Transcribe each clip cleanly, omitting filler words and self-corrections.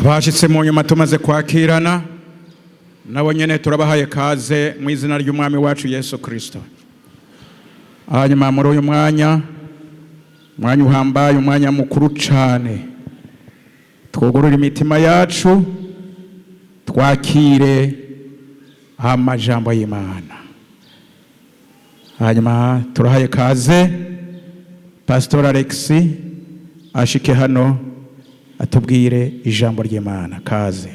Abashitse mu nyuma tumaze kwakirana nabo nyene turabahaye kaze mu izina ry'Umwami wacu Yesu Kristo. Hanyuma muri uyu mwanya, umwanya uhambaye, umwanya mukuru cane, twugurure imitima yacu twakire amajambo y'Imana. Hanyuma turahaye kaze Pastor Alexis ashike hano atubwire ijambo ry'Imana. Kaze.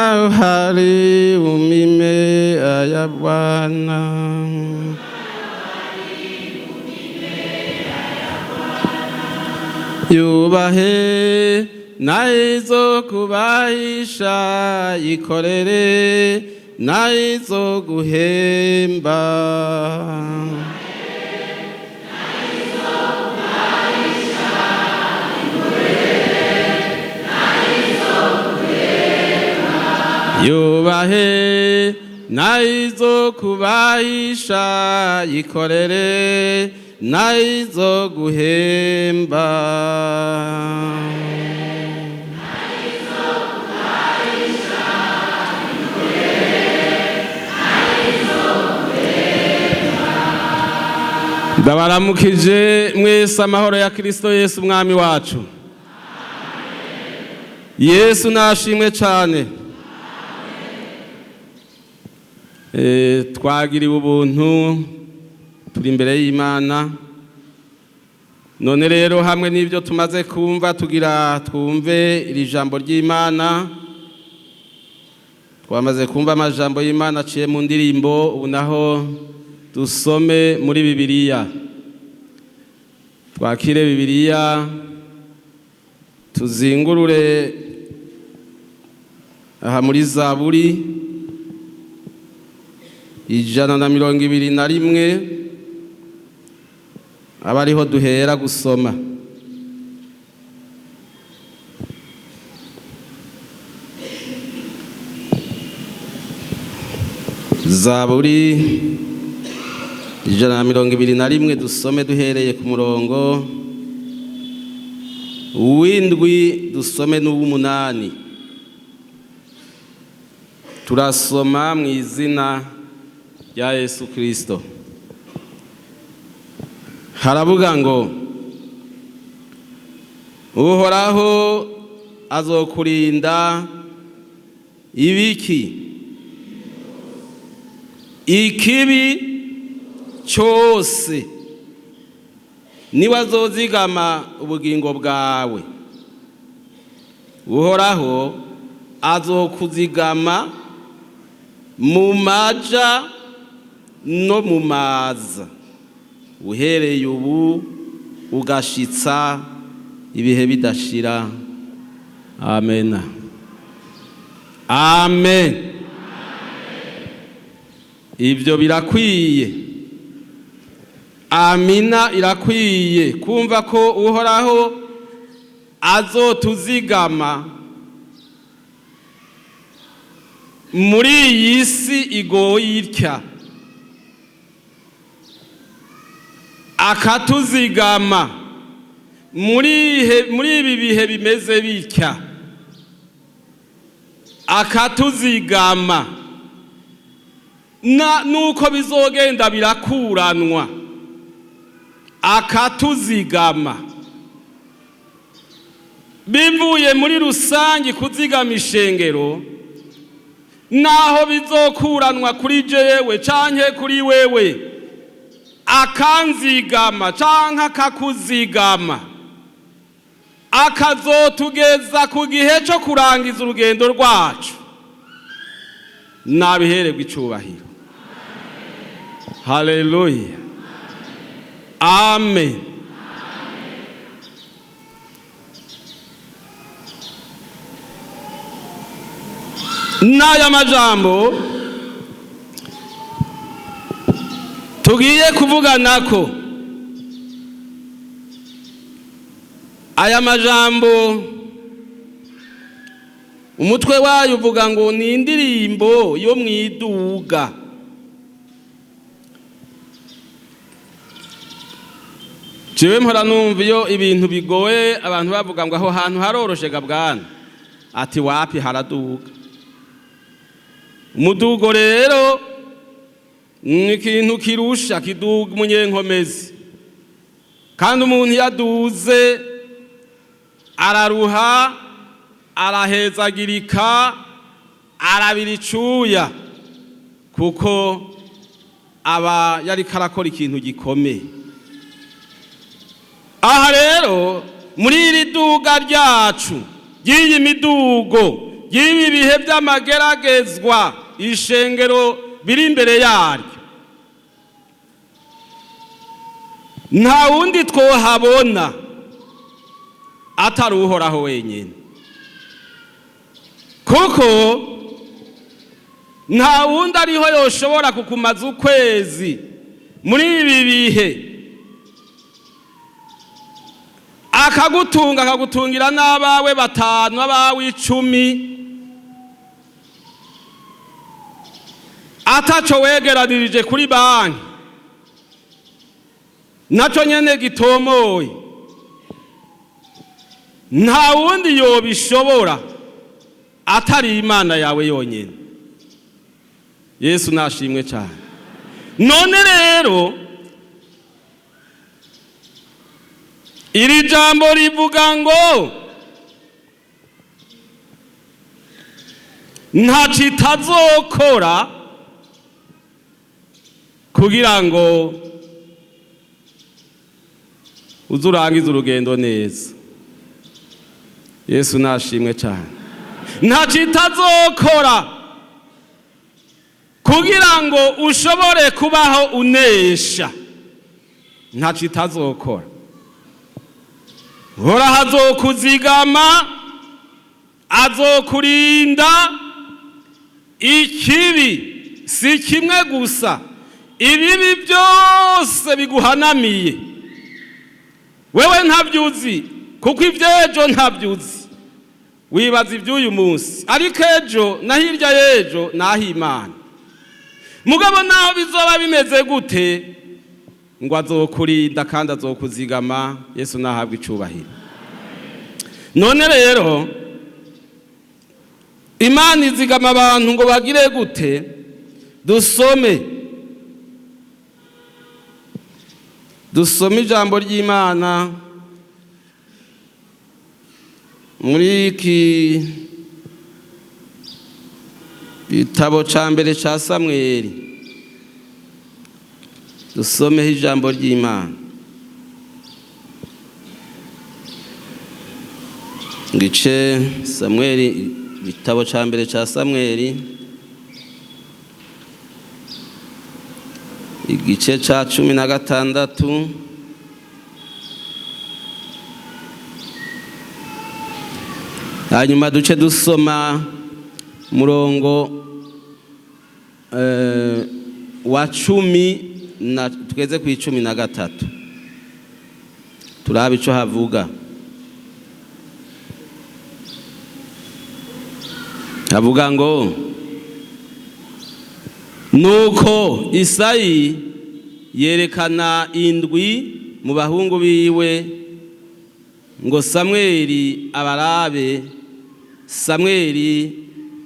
Tunahali mimea ya Bwana. Yubahe naizo kubahisha, ikorere naizo guhemba. Yubahe naizo kubahisha, ikorere naizo guhemba. Ndabaramukije mwese amahoro ya Kristo Yesu umwami wacu. Yesu nashimwe cyane. Twagiriwe ubuntu, turi imbere y'Imana. None rero hamwe n'ibyo tumaze kumva, tugira twumve iri jambo ry'Imana. Twamaze kumva amajambo y'Imana aciye mu ndirimbo, ubu naho dusome muri Bibiliya. Twakire Bibiliya, tuzingurure aha muri Zaburi 121, aba ariho duhera gusoma. Zaburi 121, dusome duhereye ku murongo w'indwi, dusome n'uw'umunani. Turasoma mu izina rya Yesu Kristo. Haravuga ngo: Uhoraho azokurinda ibiki? Ikibi cyose, niwe azozigama ubugingo bwawe. Uhoraho azokuzigama mu maja no mu maza, uhereye ubu ugashitsa ibihe bidashira. Amen. Amen. Ibyo birakwiye. Amina irakwiye kumva ko Uhoraho azotuzigama muri iyi si igoye itya, akatuzigama muri ibi bihe bimeze bitya, akatuzigama na nuko bizogenda birakuranwa, akatuzigama. Bivuye muri rusange kuzigama ishengero, naho bizokuranwa kuri jewe canke kuri wewe, akanzigama canke akakuzigama, akazotugeza ku gihe cyo kurangiza urugendo rwacu, nabihererwa icubahiro. Haleluya, amen. N'aya majambo tugiye kuvuganako, aya majambo umutwe wayo uvuga ngo ni indirimbo yo mwiduga. Jewe mpora numva iyo ibintu bigoye abantu bavuga ngo aho hantu haroroshe ga bwana, ati wapi haraduga. Umudugo rero ni ikintu kirusha, kiduga umunyenkomezi, kandi umuntu yaduze araruha, arahezagirika, arabira icuya, kuko aba yariko arakora ikintu gikomeye. Aha rero muri iri duga ryacu ry'iyi midugo y'ibi bihe by'amageragezwa ishengero biri imbere yaryo, nta wundi twohabona atari Uhoraho wenyine, kuko nta wundi ariho yoshobora kukumaza ukwezi muri ibi bihe akagutunga, akagutungira n'abawe 5, abawe 10, ataco wegeranirije kuri banki, naco nyene gitomoye. Nta wundi yobishobora atari Imana yawe yonyene. Yesu nashimwe cyane. None rero iri jambo rivuga ngo ntaco itazokora kugira ngo uzurangize urugendo neza. Yesu nashimwe cyane. Ntaco itazokora kugira ngo ushobore kubaho unesha. Ntaco itazokora. Uhoraho azokuzigama, azokurinda ikibi, si kimwe gusa, ibibi byose biguhanamiye. Wewe ntavyuzi, kuko ivyejo ntavyuzi, wibaza ivy'uyu munsi, ariko ejo na hirya y'ejo naho Imana. Mugabo naho bizoba bimeze gute, ngo azokurinda kandi azokuzigama. Yesu nahabwa icubahiro. None rero Imana izigama abantu ngo bagire gute? Dusome ijambo ry'Imana muri iki gitabo ca mbere ca Samweli. Dusomeho ijambo ry'Imana ngice Samweli, igitabo ca mbere ca Samweli, igice ca 16. Hanyuma duce dusoma murongo wa 10 na tugeze ku 13, turabe ico havuga. Havuga ngo nuko Isayi yerekana 7 mu bahungu biwe ngo Samweli abarabe, Samweli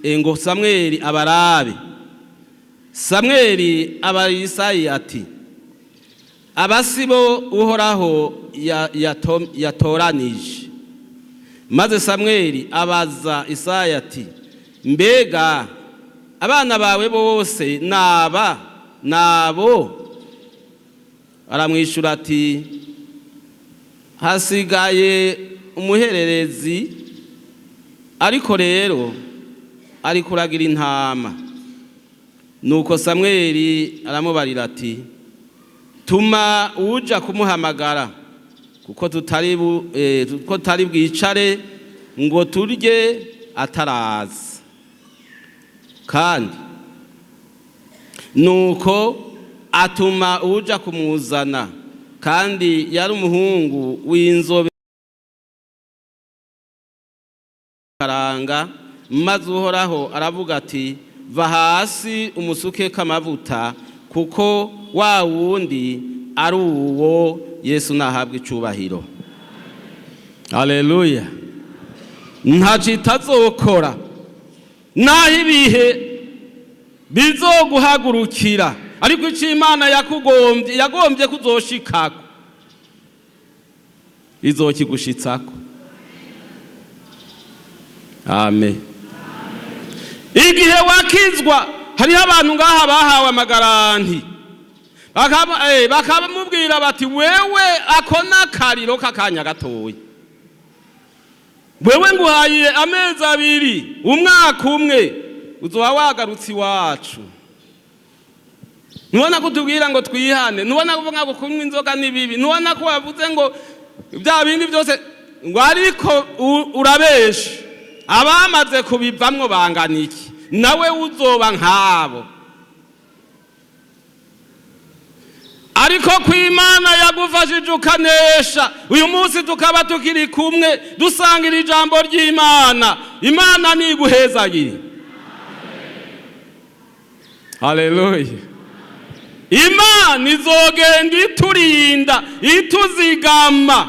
ngo Samweli abarabe. Samweli aba Isayi ati abasibo Uhoraho yatoranije. Maze Samweli abaza Isaya ati: "Mbega abana bawe bose naba nabo?" Aramwishyura ati: "Hasigaye umuhererezi, ariko rero ari kuragira intama." Nuko Samweli aramubarira ati: "Tuma uja kumuhamagara, kuko tutari bwicare ngo turye ataraza." Kandi nuko atuma uja kumuzana, kandi yari umuhungu w'inzobe karanga. Maze Uhoraho aravuga ati: "Va hasi umusukeko amavuta, kuko wa wundi ari uwo." Yesu nahabwa icubahiro. Haleluya! Ntacyo itazokora naho ibihe bizoguhagurukira, ariko icyo Imana yakugombye, yagombye kuzoshikako, izokigushitsako. Amen. Igihe wakizwa, hariho abantu ngaha bahawe amagaranti, bakamubwira bati: "Wewe ako n'akariro k'akanya gatoya, wewe nguhaye amezi 2, umwaka umwe, uzoba wagarutse iwacu. Ntubona ko utubwira ngo twihane? Ntubona ko uvuga ngo kunywa inzoga ni bibi? Ntubona ko wavuze ngo bya bindi byose ngo?" Ariko urabesha. Abamaze kubivamwo bangana iki? Nawe uzoba nkabo. Ariko ku Imana yagufashije ukanesha, uyu munsi tukaba tukiri kumwe dusangira ijambo ry'Imana, Imana ntiguhezagire. Haleluya! Imana izogenda iturinda, ituzigama,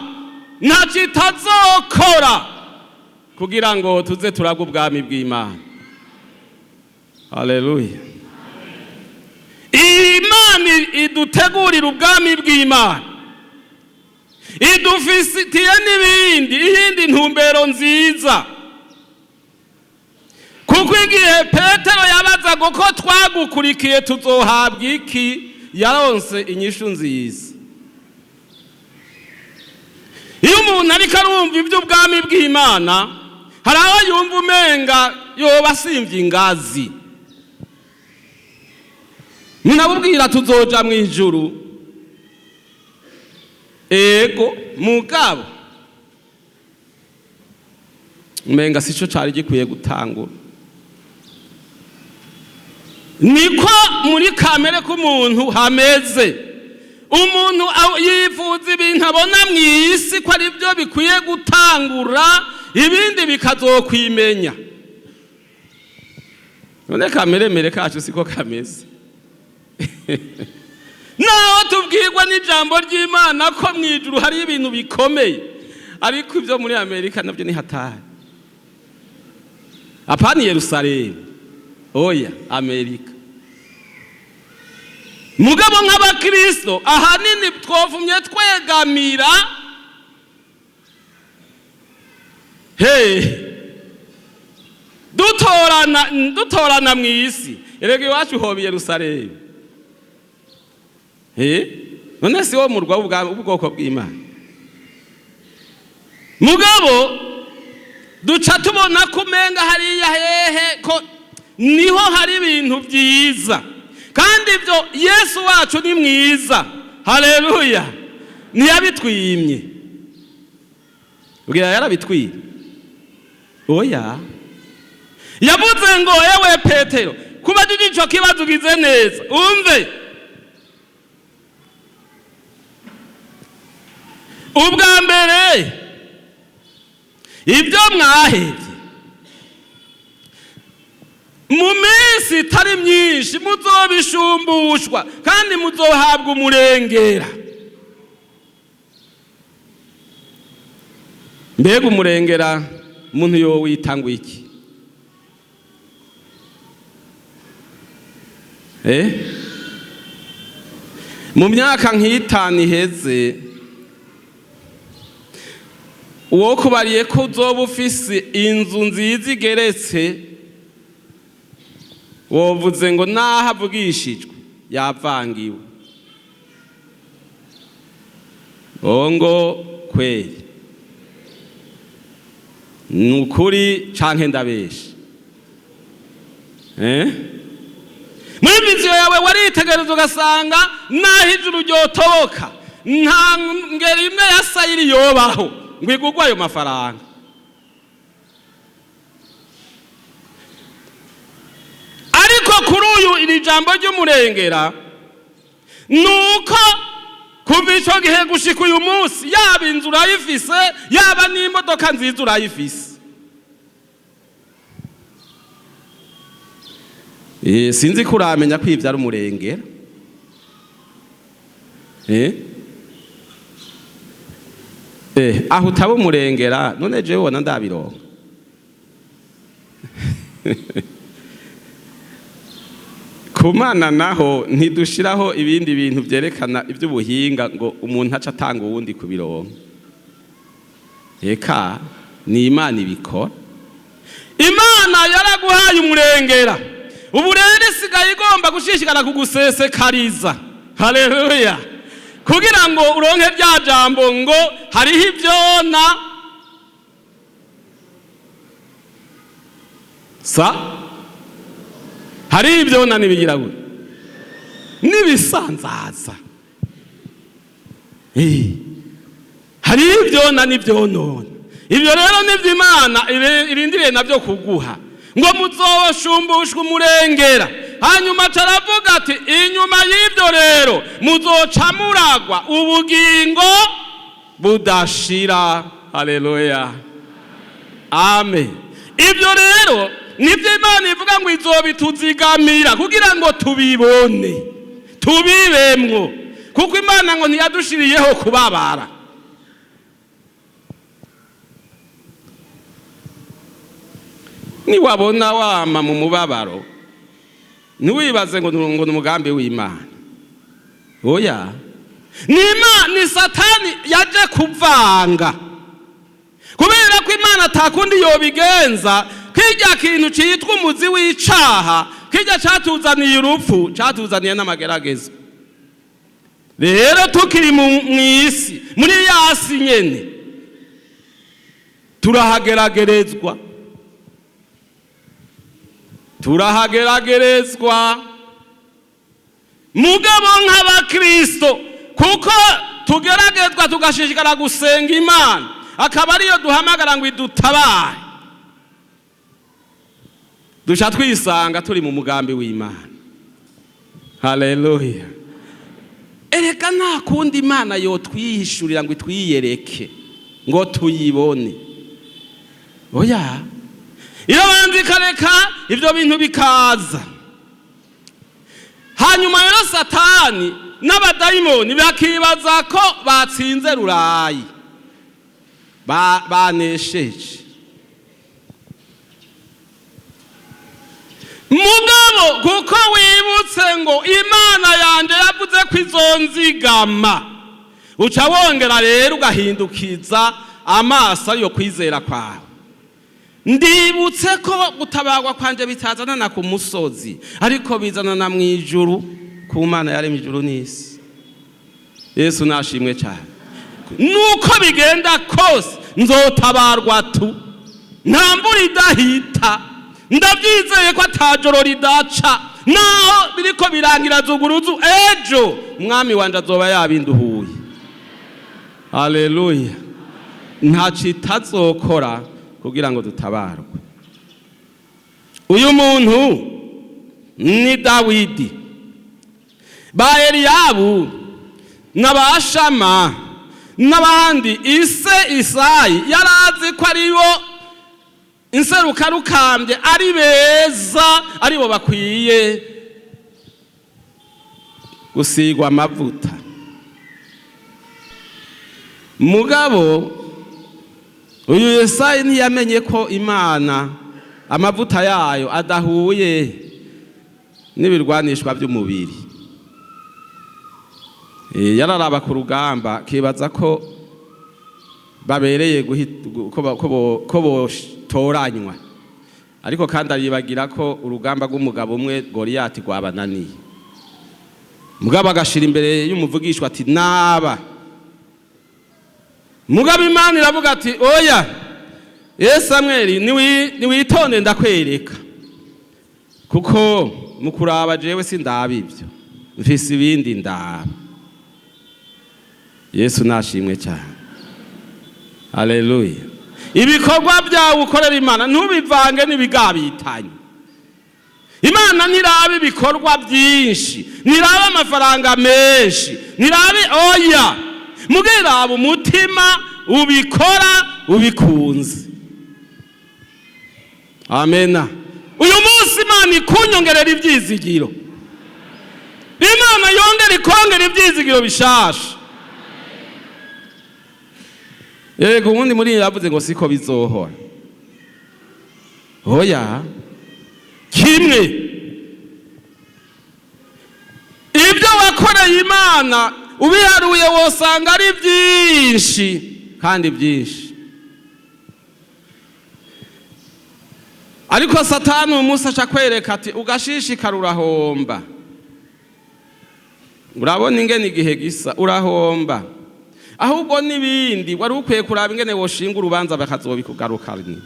ntacyo itazokora kugira ngo tuze turabwe ubwami bw'Imana. Haleluya! Imana idutegurira ubwami bw'Imana, idufitiye n'ibindi, iyindi ntumbero nziza. Kuko igihe Petero yabazaga ko twagukurikiye tuzohabwa iki, yaronse inyishu nziza. Iyo umuntu ariko arumva iby'ubwami bw'Imana, hari aho yumva umenga yoba asimvye ingazi. Ninabubwira tuzoja mu ijuru, ego, mugabo umenga sico cari gikwiye gutangura. Niko muri kamere k'umuntu hameze. Umuntu yifuza ibintu abona mu isi ko ari byo bikwiye gutangura, ibindi bikazokwimenya. None kameremere kacu siko kameze? Naho tubwirwa n'ijambo ry'Imana ko mu ijuru hari ibintu bikomeye, ariko ibyo muri Amerika nabyo ni hatari. Apana Yerusalemu, oya, Amerika. Mugabo nk'abakristo ahanini twovumye twegamira he? Dutorana mu isi. Erega iwacu hoba Yerusalemu. None si wo murwa w'ubwoko bw'Imana? Mugabo duca tubona ko umenga hariya hehe ko niho hari ibintu byiza. Kandi ibyo, Yesu wacu ni mwiza. Haleluya! Ntiyabitwimye. Ubwira yarabitwiye? Oya. Yavuze ngo: "Ewe Petero, kuba ico kibazo ugize neza. Umve, ubwa mbere ibyo mwahevye, mu minsi itari myinshi muzobishumbushwa, kandi muzohabwa umurengera." Mbega umurengera umuntu yowita ngo iki? Mu myaka nk'itanu iheze Uwo kubariye ko uzoba ufise inzu nziza igeretse, wovuze ngo naho avugishijwe yavangiwe. Bongo kweli, ni ukuri canke ndabesha? Muri vision yawe waritegereza ugasanga naho ijuru ryotoboka, nta ngeri imwe ya sayiri yobaho ngo igugwe ayo mafaranga. Ariko kuri uyu iri jambo ry'umurengera nuko kuva ico gihe gushika uyu munsi, yaba inzu urayifise, yaba n'imodoka nziza urayifise. Sinzi ko uramenya ko ivyo ari umurengera. Aho utaba umurengera, none jewe ubona ndabironka. Ku Mana naho ntidushiraho ibindi bintu vyerekana ivy'ubuhinga ngo umuntu aca atanga uwundi kubironka. Eka ni Imana ibikora. Imana yaraguhaye umurengera, ubu rero isigaye igomba gushishikara kugusesekariza. Haleluya! Kugira ngo uronke rya jambo ngo hariho ivyona sa, hariho ivyona n'ibigira gute n'ibisanzaza. Hariho ivyona n'ivyonona. Ivyo rero nivyo Imana irindiriye navyo kuguha, ngo muzoshumbushwe umurengera. Hanyuma caravuga ati inyuma y'ivyo rero muzoca muragwa ubugingo budashira. Haleluya, amen. Ivyo rero nivyo Imana ivuga ngo izobituzigamira kugira ngo tubibone, tubibemwo, kuko Imana ngo ntiyadushiriyeho kubabara. Niwabona wama mu mubabaro, ntiwibaze ngo ni umugambi w'Imana. Oya, ni Satani yaje kuvanga, kubera ko Imana atakundi yobigenza. Kirya kintu citwa umuzi w'icaha, kirya catuzaniye urupfu, catuzaniye n'amageragezo. Rero tukiri mw'isi, muri yasi nyene turahageragerezwa, turahageragerezwa. Mugabo nk'abakristo, kuko tugeragezwa tugashishikara gusenga Imana, akaba ariyo duhamagara ngo idutabare, duca twisanga turi mu mugambi w'Imana. Haleluya! Erega nta kundi Imana yotwihishurira ngo itwiyereke ngo tuyibone. Oya, irabanza ikareka ivyo bintu bikaza. Hanyuma rero Satani n'abadayimoni bakibaza ko batsinze rurayi, banesheje. Mugabo kuko wibutse ngo Imana yanje yavuze ko izonzigama, uca wongera rero ugahindukiza amaso yo kwizera kwawe. Ndibutse ko gutabagwa kwanje bitazanana ku musozi, ariko bizanana mu ijuru, ku Mana yaremye ijuru n'isi. Yesu nashimwe cyane. Nuko bigenda kose nzotabarwa tu, nta mvura idahita, ndabyizeye ko atajoro ridaca, naho biriko birangira zuguruzu, ejo umwami wanje azoba yabinduhuye. Haleluya! Nta kitazokora kugira ngo dutabarwe. Uyu muntu ni Dawidi. Ba Eliyabu n'abashama n'abandi, ise Isayi yarazi ko aribo inserukarukambye, ari beza, aribo bakwiye gusigwa amavuta. Mugabo uyu Yesayi ntiyamenye ko Imana amavuta yayo adahuye n'ibirwanishwa by'umubiri. Yararaba ku rugamba akibaza ko Babereye ko botoranywa, ariko kandi aribagira ko urugamba rw'umugabo umwe Goliyati rwabananiye. Mugabo agashira imbere y'umuvugishwa ati: "Naba." Mugabo Imana iravuga ati: "Oya, ye Samweli, niwitonde, ndakwereka, kuko mu kuraba jewe sindaba ibyo, mfise ibindi ndaba." Yesu nashimwe cyane, haleluya. Ibikorwa byawe ukorera Imana ntubivange n'ibigabitanye. Imana ntiraba ibikorwa byinshi, ntiraba amafaranga menshi, ntiraba, oya, mugiraba umutima ubikora ubikunze. Amena. Uyu munsi Imana ikunyongerera ibyizigiro, Imana yongera ikongera ibyizigiro bishasha. Yego, ubundi muri yavuze ngo siko bizohora, oya. Kimwe, ibyo wakoreye Imana ubiharuye wosanga ari byinshi kandi byinshi, ariko Satani uyu munsi aca kwereka ati: "Ugashishikara urahomba, urabona ingene igihe gisa, urahomba." Ahubwo n'ibindi wari ukwiye kuraba ingene woshinga urubanza bakazobikugarukana.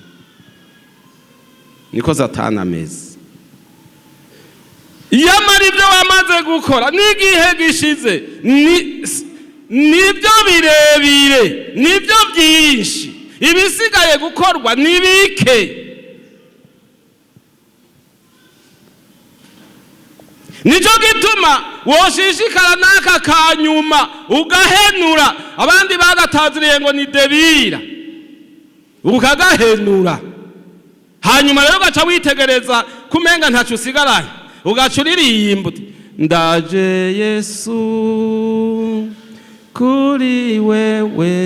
Niko Satani ameze. Yamara ibyo wamaze gukora n'igihe gishize nibyo birebire, nibyo byinshi, ibisigaye gukorwa ni bike. Nicyo gituma woshishikara n'aka kanyuma ugahenura. Abandi bagataziriye ngo ni debira, ukagahenura. Hanyuma rero ugaca witegereza kumenga ntacyo usigaranye, ugaca uririmba uti: "Ndaje Yesu kuri wewe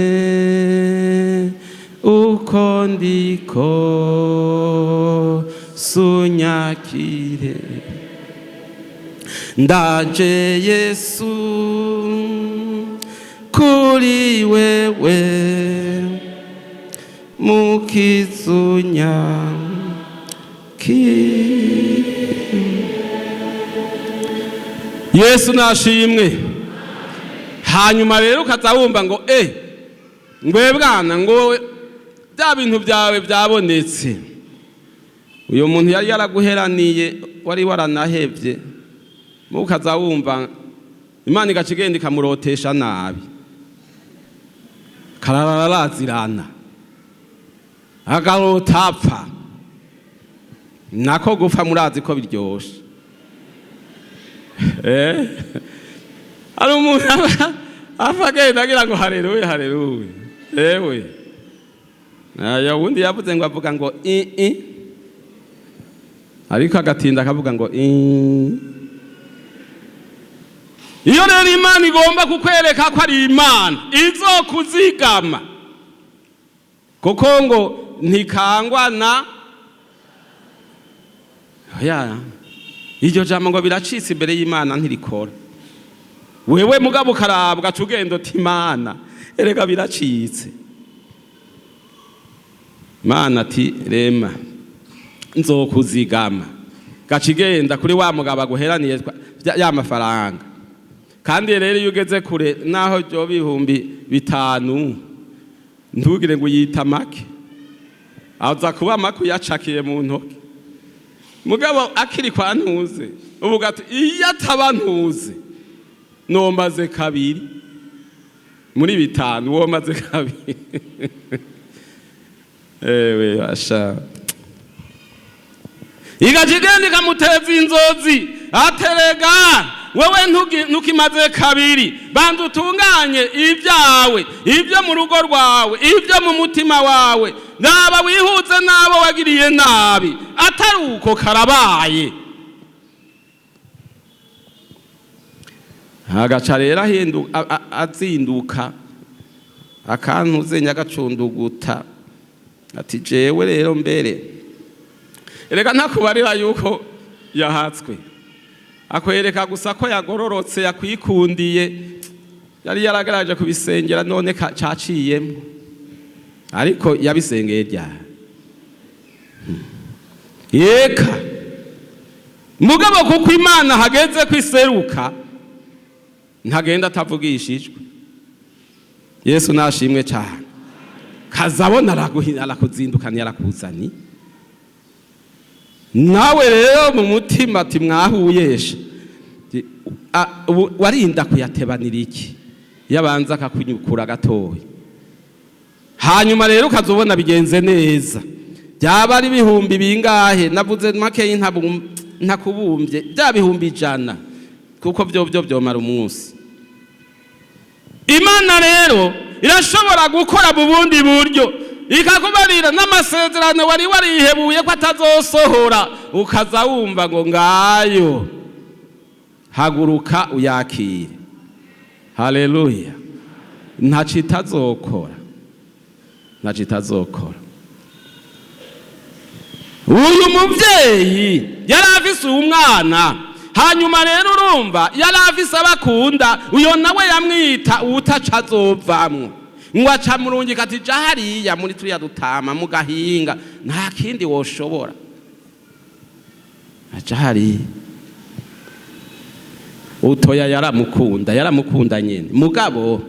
uko ndiko, sunyakire. Ndaje Yesu kuri wewe, mukizunya ki." Yesu nashimwe. Hanyuma rero ukaza wumva ngo ngwe bwana, ngo bya bintu byawe byabonetse. Uyu muntu yari yaraguheraniye, wari waranahevye, mukaza wumva Imana igaca igenda ikamurotesha nabi, karararazirana, agarota apfa. Nako gupfa murazi ko biryoshe. Hari umuntu apfa agenda agira ngo haleluya, haleluya. Ewe, aya wundi yavuze ngo avuga ngo i i, ariko agatinda akavuga ngo i. Iyo rero Imana igomba kukwereka ko ari Imana izokuzigama, kuko ngo ntikangwa na ya iryo jambo ngo biracitse imbere y'Imana, ntirikora. Wewe mugabo ukarabwa ugenda uti: "Imana erega biracitse." Imana ati: "Rema, nzokuzigama." Gaca igenda kuri wa mugabo aguheraniye ya mafaranga. Kandi rero iyo ugeze kure, naho byo 5000, ntugire ngo uyita make, aza kuba make uyacakiye mu ntoki. Mugabo akiri kwa ntuze, uvuga ati: "Iyo ataba ntuze nombaze kabiri muri 5." Womaze kabiri, ewe asha. Igaca igenda ikamuteza inzozi, aterega: "Wewe ntukimaze kabiri, banza utunganye ibyawe, ibyo mu rugo rwawe, ibyo mu mutima wawe, naba wihuze n'abo wagiriye nabi, atari uko karabaye." Agaca rero azinduka akantuze nyagacunduguta ati: "Jewe rero mbere erega ntakubarira yuko yahatswe." Akwereka gusa ko yagororotse, yakwikundiye, yari yaragerageje kubisengera, none caciyemo. Ariko yabisengeye ryari? Yeka mugabo, kuko Imana hageze kwiseruka, ntagenda atavugishijwe. Yesu nashimwe cyane. Kazabona arakuzindukana, yarakuzani nawe rero mu mutima ati mwahuyesha warinda kuyatebanira iki? Yabanza akakunyukura gatoya, hanyuma rero ukazubona bigenze neza. Byaba ari ibihumbi bingahe? Navuze makeyi, ntakubumbye bya 100,000, kuko byo byomara umunsi. Imana rero irashobora gukora mu bundi buryo, ikakubarira n'amasezerano wari warihebuye ko atazosohora, ukaza wumva ngo ngayo, haguruka uyakire. Haleluya! Ntaco itazokora, ntaco itazokora. Uyu muvyeyi yari afise umwana, hanyuma rero urumva yari afise abakunda. Uyo nawe yamwita uwutaca azovamwo, ngo aca murungika ati ja hariya muri turiya dutama mu gahinga, nta kindi woshobora, aca hariya. Utoya yaramukunda, yaramukunda nyene. Mugabo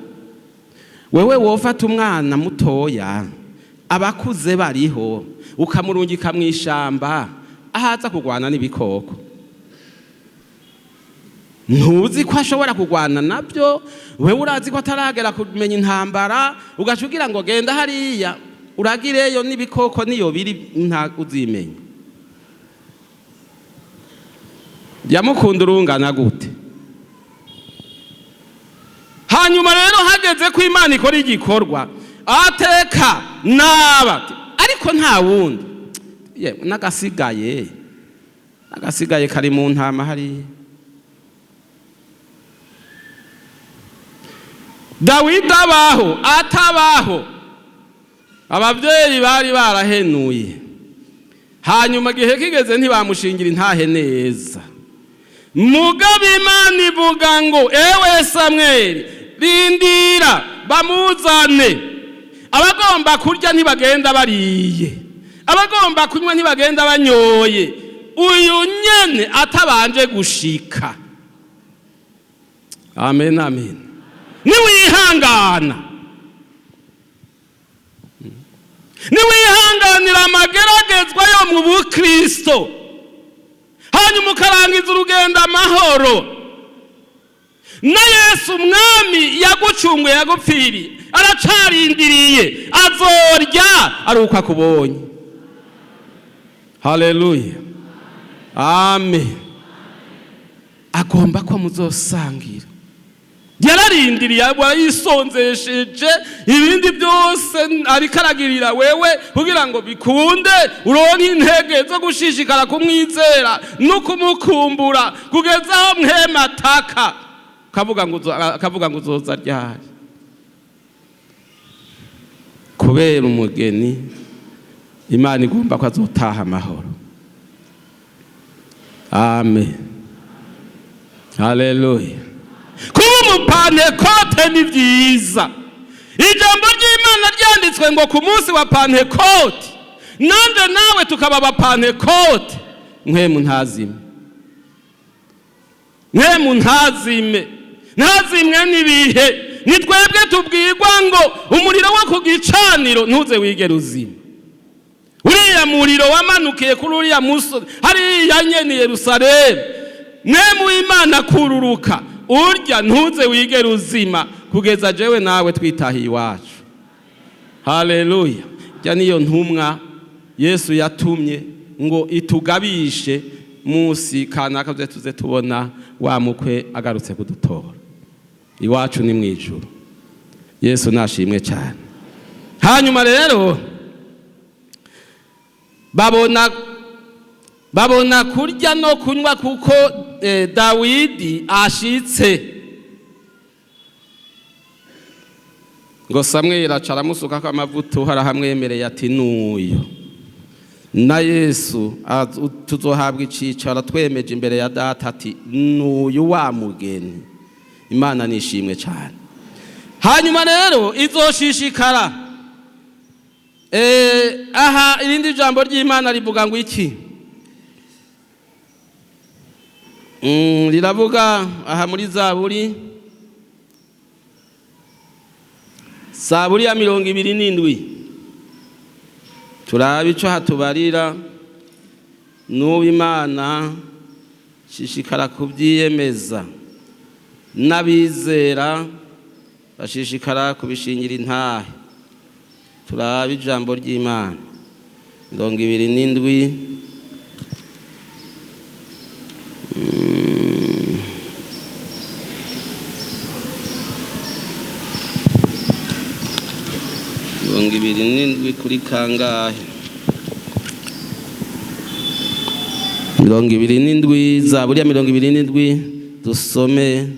wewe wofata umwana mutoya, abakuze bariho, ukamurungika mu ishamba ahaza kurwana n'ibikoko? Ntuzi ko ashobora kurwana nabyo? Wewe urazi ko ataragera kumenya intambara, ugaca ugira ngo genda hariya uragireyo n'ibikoko, niyo biri nta uzimenya. Yamukunda urungana gute? Hanyuma rero hageze ko Imana ikora igikorwa, ateka naba ariko nta wundi n'agasigaye, n'agasigaye kari mu ntama hariya. Dawidi abaho atabaho, ababyeyi bari barahenuye, hanyuma igihe kigeze ntibamushingira intahe neza. Mugabo Imana ivuga ngo ewe Samweli, rindira bamuzane. Abagomba kurya ntibagenda bariye, abagomba kunywa ntibagenda banyoye, uyu nyene atabanje gushika. Amen, amen. Niwihangana, niwihanganira amageragezwa yo mu bukristo, hanyuma ukarangiza urugendo amahoro, na Yesu umwami yagucunguye, yagupfiriye, aracarindiriye, azorya ari uko akubonye. Haleluya, amen. Agomba ko muzosangira. Yararindiriye, yisonzesheje ibindi byose ariko aragirira wewe kugira ngo bikunde uronke intege zo gushishikara kumwizera no kumukumbura kugeza aho mwema ataka akavuga ngo uzoza ryari. Kubera umugeni Imana igomba ko azotaha amahoro. Amen, haleluya. Kuba umupantekote ni byiza. Ijambo ry'Imana ryanditswe ngo ku munsi wa Pantekote, nande nawe tukaba abapantekote. Mwemu ntazime, mwemu ntazime, ntazimwe n'ibihe. Ni twebwe tubwirwa ngo umuriro wo ku gicaniro ntuze wigere uzima. Uriya muriro wamanukiye kuri uriya musozi hariya nyene Yerusalemu, mwemu w'Imana kururuka urya ntuze wigere uzima kugeza jewe nawe twitahiye iwacu. Haleluya. Jya niyo ntumwa Yesu yatumye ngo itugabishe munsi kanaka tuze tubona wa mukwe agarutse kudutora. Iwacu ni mwijuru. Yesu nashimwe cyane. Hanyuma rero babona kurya no kunywa kuko Dawidi ashitse. Ngo Samweli aca aramusuka ko amavuta, harahamwemereye ati nuyo. Na Yesu tuzohabwa icicaro twemeje imbere ya data ati nuyu wa mugeni. Imana nishimwe cyane. Hanyuma rero izoshishikara Aha irindi jambo ry'Imana rivuga ngo iki? Riravuga aha muri Zaburi, Zaburi ya 27, turabe ico hatubarira. N'ubu Imana shishikara kubyiyemeza, n'abizera bashishikara kubishingira intahe. Turabe ijambo ry'Imana 27. 27 kuri kangahe? 27, Zaburi ya 27, dusome.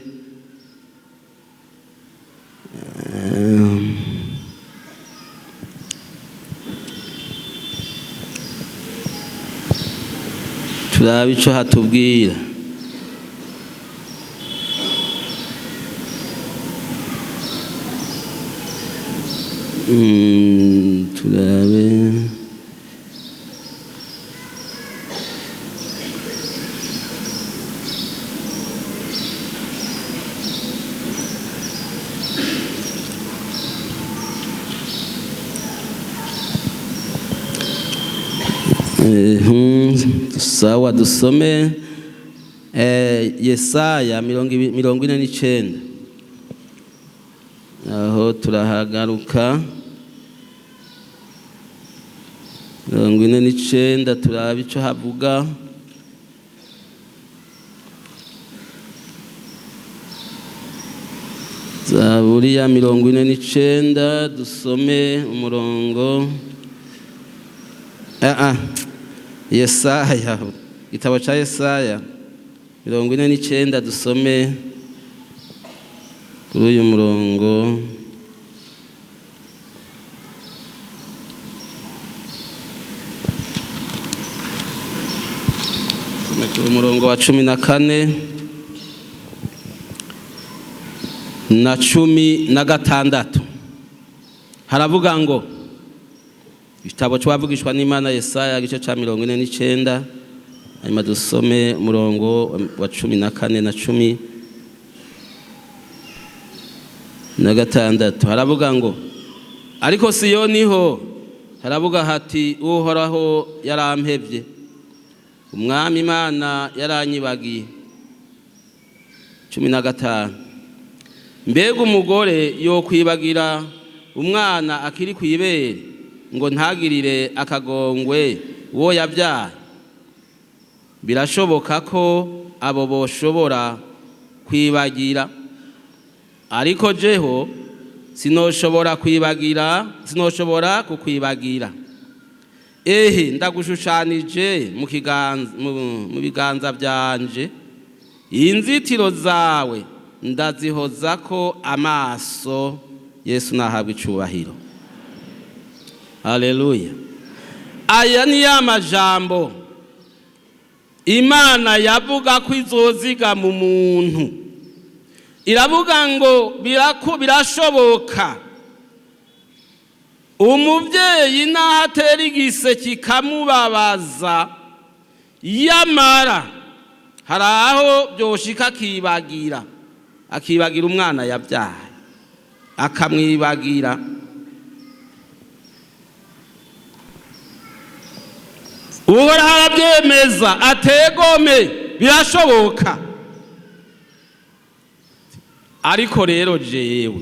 Turabe ico hatubwira. Turabe sawa, dusome Yesaya 49, aho turahagaruka. 49, turabe ico havuga. Zaburi ya 49, dusome umurongo. Yesaya, igitabo ca Yesaya 49, dusome kuri uyu murongo. Umurongo wa 14 na 16, haravuga ngo, igitabo c'uwavugishwa n'Imana Yesaya, igice ca 49, hanyuma dusome umurongo wa 14 na 16. Haravuga ngo, ariko Siyoni ho haravuga hati: "Uhoraho yarampevye, Umwami Imana yaranyibagiye." 15: Mbega umugore yokwibagira umwana akiri kw'ibere, ngo ntagirire akagongwe uwo yabyaye? Birashoboka ko abo boshobora kwibagira, ariko jeho sinoshobora kwibagira, sinoshobora kukwibagira. Ehe, ndagushushanije mu biganza byanje, inzitiro zawe ndazihozako amaso. Yesu nahabwa icubahiro. Haleluya! Aya ni ya majambo Imana yavuga ko izoziga mu muntu. Iravuga ngo birashoboka umubyeyi naho atera igise kikamubabaza, yamara hari aho byoshika akibagira, akibagira umwana yabyaye, akamwibagira. Uhoraho arabyemeza, ategome, birashoboka, ariko rero jewe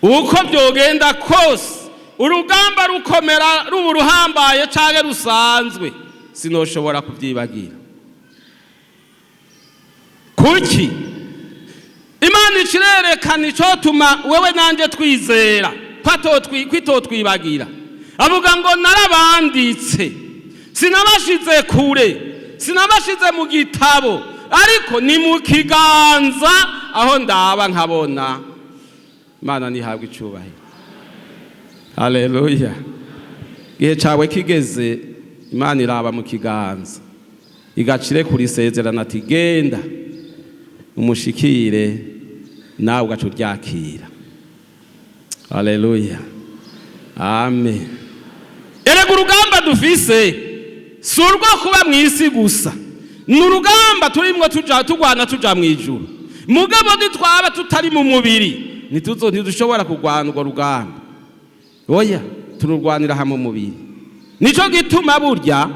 uko byogenda kose, urugamba rukomera, ruba ruhambaye canke rusanzwe, sinoshobora kubyibagira. Kuki Imana ikirerekana icotuma wewe nanje twizera ko itotwibagira? Avuga ngo: "Narabanditse, sinabashize kure, sinabashize mu gitabo, ariko ni mu kiganza aho ndaba nkabona." Imana ntihabwe icubahiro. Haleluya! Igihe cawe kigeze, Imana iraba mu kiganza, igacire kuri isezerano ati: "Genda umushikire," nawe ugaca uryakira. Haleluya! Amen. Erega urugamba dufise si urwo kuba mu isi gusa, ni urugamba turimwo tuja tugwana tuja mu ijuru. Mugabo nitwaba tutari mu mubiri, ntidushobora kurwana urwo rugamba. Oya, tururwanira hamwe mubiri. Nico gituma burya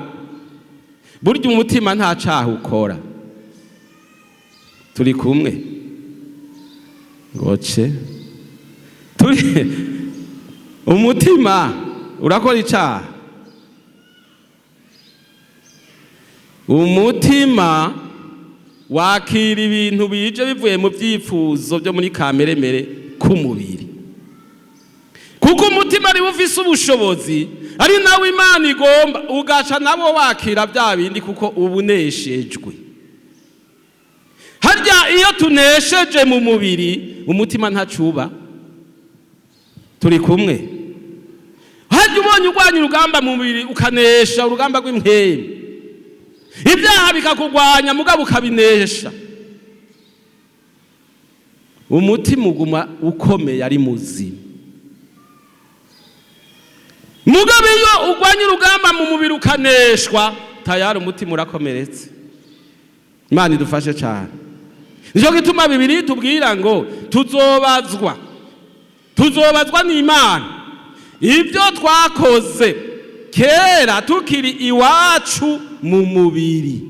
umutima nta caha ukora. Turi kumwe ngoce turi umutima urakora icaha. Umutima wakira ibintu bije bivuye mu byifuzo byo muri kameremere k'umubiri, kuko umutima ari ufise ubushobozi, ari nawe Imana igomba, ugaca nabo wakira bya bindi kuko ubuneshejwe. Harya iyo tunesheje mu mubiri, umutima ntacuba. Turi kumwe. Harya ubonye urwanya urugamba mu mubiri ukanesha urugamba rw'impwemu, ibyaha bikakugwanya mugabo ukabinesha, umutima uguma ukomeye ari muzima. Mugabo iyo urwanya urugamba mu mubiri ukaneshwa, tayari umutima urakomeretse. Imana idufashe cyane. Nicyo gituma Bibiliya itubwira ngo tuzobazwa n'Imana ibyo twakoze kera tukiri iwacu mu mubiri.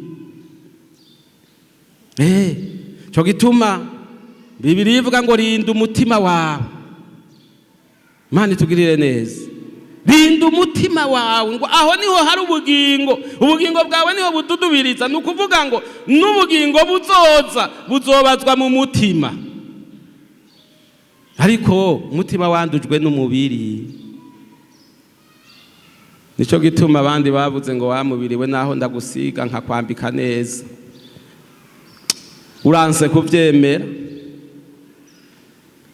Cyo gituma Bibiliya ivuga ngo rinda umutima wawe. Imana itugirire neza. Rinda umutima wawe, ngo aho niho hari ubugingo, ubugingo bwawe niho bududubiriza. Ni ukuvuga ngo n'ubugingo buzoza buzobazwa mu mutima. Ariko umutima wandujwe n'umubiri. Nico gituma abandi bavuze ngo wa mubiri we naho ndagusiga nkakwambika neza, uranse kuvyemera.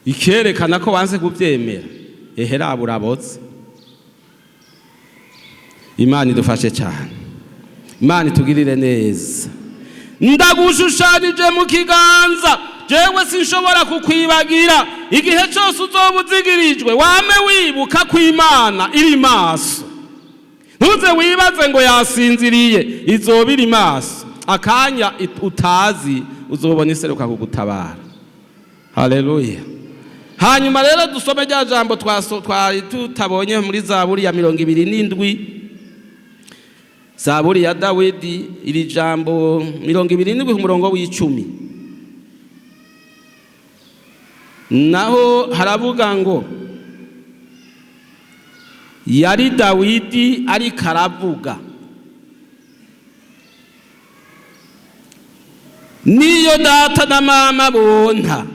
Ikerekana ko wanse kuvyemera, ehera burabotse. Imana idufashe cyane, Imana itugirire neza. Ndagushushanije mu kiganza, jewe sinshobora kukwibagira. Igihe cyose uzoba uzigirijwe, wame wibuka ko Imana iri maso. Ntuze wibaze ngo yasinziriye, izoba iri maso. Akanya utazi uzobona iseruka kugutabara. Haleluya. Hanyuma rero dusome rya jambo twari tutabonye muri Zaburi ya 27, Zaburi ya Dawidi, iri jambo 27 ku murongo w'icumi. Naho haravuga ngo yari Dawidi ariko aravuga, niyo data na mama bonta,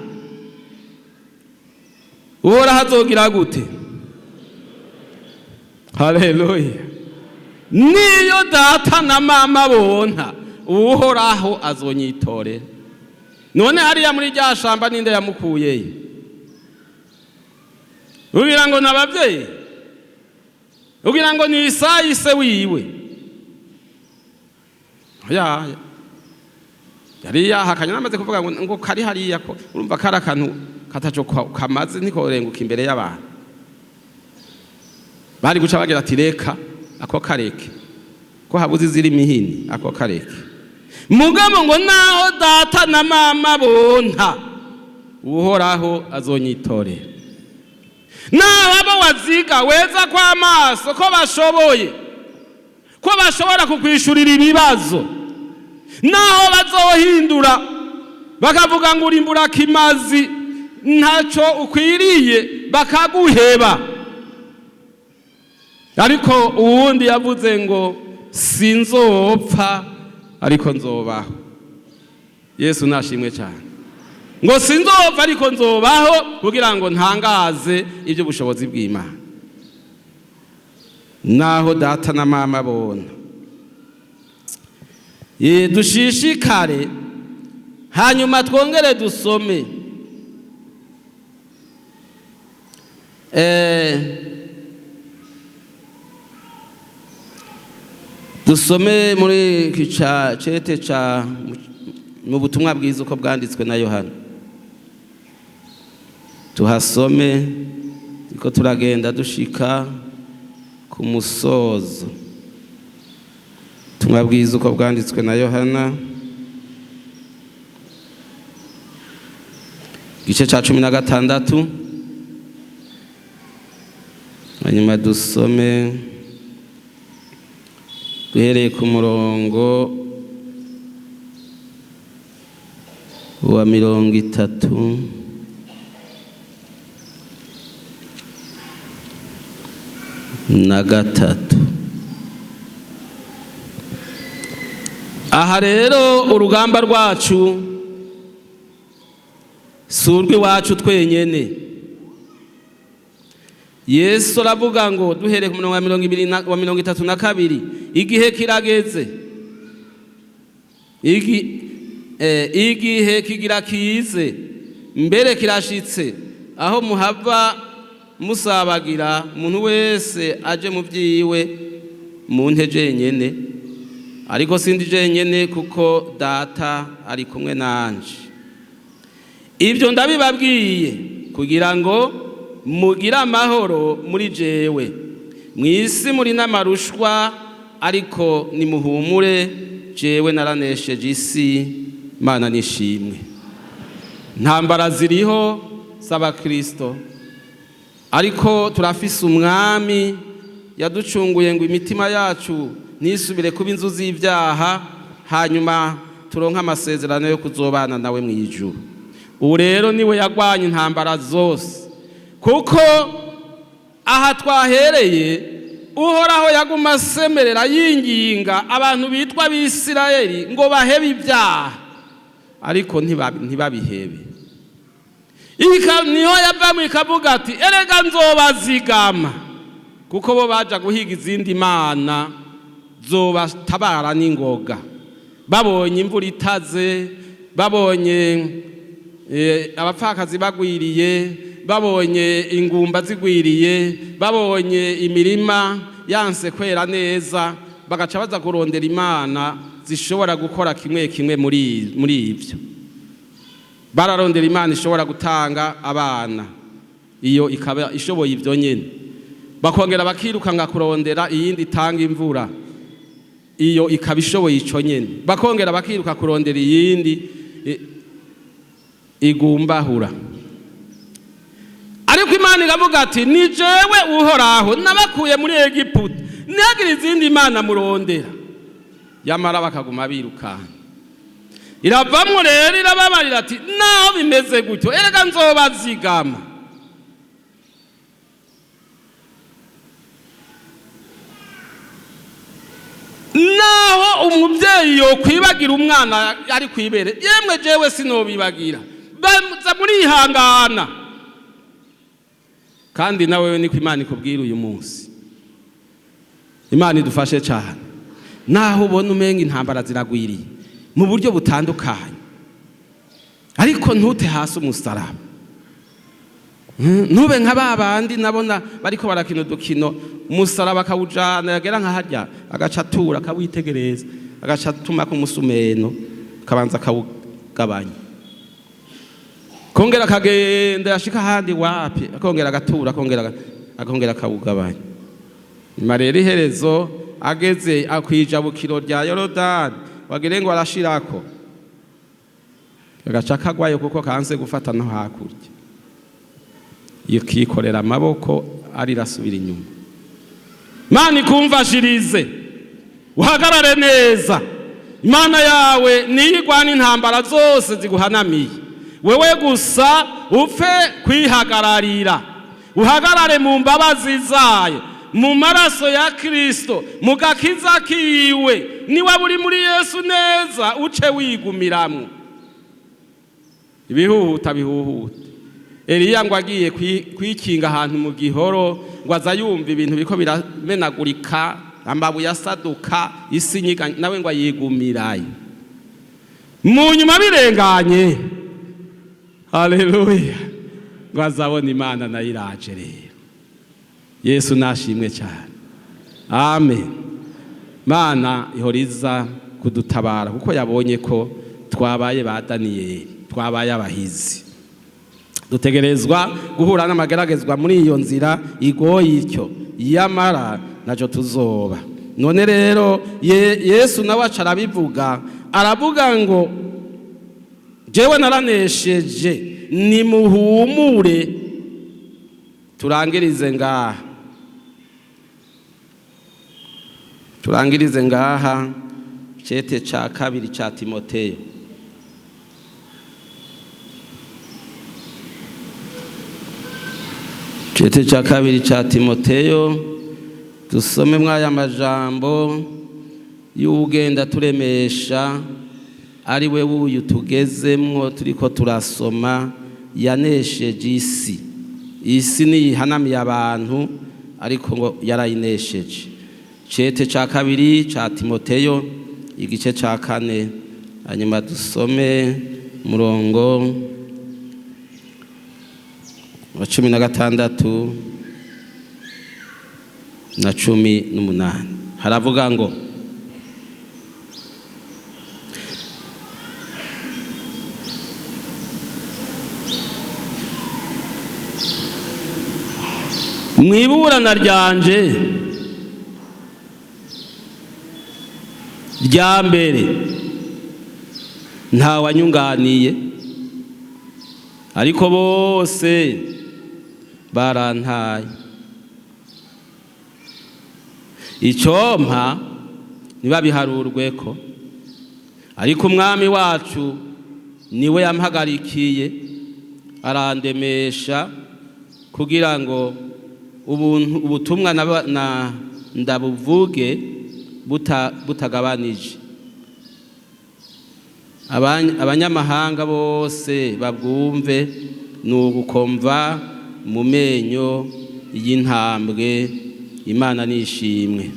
Uhoraho azogira gute? Haleluya. Niyo data na mama bonta, Uhoraho azonyitorera. None hariya muri rya shamba ninde yamukuyeyo? Ugira ngo nabavyeyi? Ugira ngo ni Isayi se wiwe? Ya yari yahakanye, namaze kuvuga ngo kari hariya ko urumva kari akantu kataco kamaze ntikorenguka imbere y'abantu. Bari guca bagira ati reka ako kareke, ko habuze iziri mihini, ako kareke. Mugabo ngo naho data na mama bonta, Uhoraho azonyitorera. Naho abo waziga weza kwa maso ko bashoboye, ko bashobora kukwishurira ibibazo, naho bazohindura bakavuga ngo urimbura kimazi ntaco ukwiriye, bakaguheba. Ariko uwundi yavuze ngo sinzopfa ariko nzobaho. Yesu nashimwe cyane. Ngo sinzopfa ariko nzobaho kugira ngo ntangaze ibyo bushobozi bw'Imana. Naho data na mama bona, dushishikare. Hanyuma twongere dusome dusome muri cete ca mu butumwa bwiza uko bwanditswe na Yohana. Tuhasome Turiko turagenda dushika ku musozo. Ubutumwa bwiza uko bwanditswe na Yohana, igice cya 16, hanyuma dusome duhereye ku murongo wa 33. Aha rero urugamba rwacu si urw'iwacu twenyene. Yesu aravuga ngo duhereye ku murongo wa 20 wa 32, igihe kirageze, igihe kigira kize, mbere kirashitse, aho muhava musabagira umuntu wese aje mu vyiwe mu nte jenyene, ariko sindi jenyene kuko Data ari kumwe nanje. Ibyo ndabibabwiye kugira ngo mugire amahoro muri jewe. Mw'isi muri n'amarushwa, ariko nimuhumure, jewe naranesheje isi. Mana nishimwe. Ntambara ziriho z'abakristo, ariko turafise umwami yaducunguye ngo imitima yacu ntisubire kuba inzu z'ibyaha, hanyuma turonke amasezerano yo kuzobana nawe mu ijuru. Ubu rero niwe yagwanye intambara zose, kuko aha twahereye Uhoraho yaguma asemerera yinginga abantu bitwa Abisirayeli ngo bahebe ibyaha, ariko ntibabihebe. Niho yavamo ikavuga ati erega nzobazigama, kuko bo baja guhiga izindi mana zobatabara n'ingoga. Babonye imvura itaze, babonye abapfakazi bagwiriye, babonye ingumba zigwiriye, babonye imirima yanse kwera neza, bagaca baza kurondera imana zishobora gukora kimwe kimwe muri ivyo. Bararondera imana ishobora gutanga abana, iyo ikaba ishoboye ivyo nyene. Bakongera bakirukanga kurondera iyindi itanga imvura, iyo ikaba ishoboye ico nyene. Bakongera bakiruka kurondera iyindi igumbahura. Ariko Imana iravuga ati ni jewe Uhoraho nabakuye muri Egiputa, ntihagire izindi imana murondera. Yamara bakaguma birukanga. Iravamwo rero irababarira ati naho bimeze gutyo erega nzobazigama. Naho umuvyeyi yokwibagira umwana ari kwibere, yemwe jewe sinobibagira, baza murihangana. Kandi nawe niko Imana ikubwira uyu munsi. Imana idufashe cyane. Naho ubona umenga intambara ziragwiriye mu buryo butandukanye, ariko ntute hasi umusaraba. Ntube nka babandi nabona bariko barakina udukino, umusaraba akawujana yagera nka harya agaca atura akawitegereza, agaca atuma ku musumeno akabanza akawugabanya, kongera akagenda yashika ahandi wapi, akongera agatura, akongera akawugabanya. Nyuma rero iherezo ageze akwijabukiro rya Yorodani, wagire ngo arashirako, agaca kagwayo kuko kanse gufata no hakurya, yikikorera amaboko arirasubira inyuma. Imana ikumvashirize, uhagarare neza. Imana yawe niyigwana intambara zose ziguhanamiye, wewe gusa upfe kwihagararira, uhagarare mu mbabazi zayo, mu maraso ya Kristo, mu gakiza kiwe. Niba uri muri Yesu neza uce wigumiramwo. Ibihuhuta bihuhuta. Eliya ngo agiye kwikinga ahantu mu gihoro, ngo aza yumva ibintu biko biramenagurika, amabuye asaduka, isi nyiga, nawe ngo ayigumirayo. Mu nyuma birenganye, haleluya, ngo azabona Imana nayo iraje rero. Yesu nashimwe cyane, amen. Mana ihora iza kudutabara kuko yabonye ko twabaye ba Daniyeli, twabaye abahizi. Dutegerezwa guhura n'amageragezwa muri iyo nzira igoye ityo, yamara ntacyo tuzoba. None rero Yesu nawe aca arabivuga, aravuga ngo jewe naranesheje, nimuhumure. Turangirize ngaha, turangirize ngaha. Cete ca kabiri ca Timoteyo, cete ca kabiri ca Timoteyo, dusome mwaya majambo y'ugenda turemesha, ari we wuyu tugezemwo turiko turasoma, yanesheje isi. Isi niyihanamiye abantu, ariko ngo yarayinesheje. Cete ca kabiri ca Timoteyo, igice ca 4, hanyuma dusome murongo wa 16 na 18. Haravuga ngo: mwiburana ryanje rya mbere nta wanyunganiye, ariko bose barantaye. Icompa ntibabiharurweko, ariko umwami wacu niwe yampagarikiye arandemesha, kugira ngo ubutumwa ndabuvuge butagabanije, abanyamahanga bose babwumve. Ni ugukomva mu menyo y'intambwe. Imana nishimwe.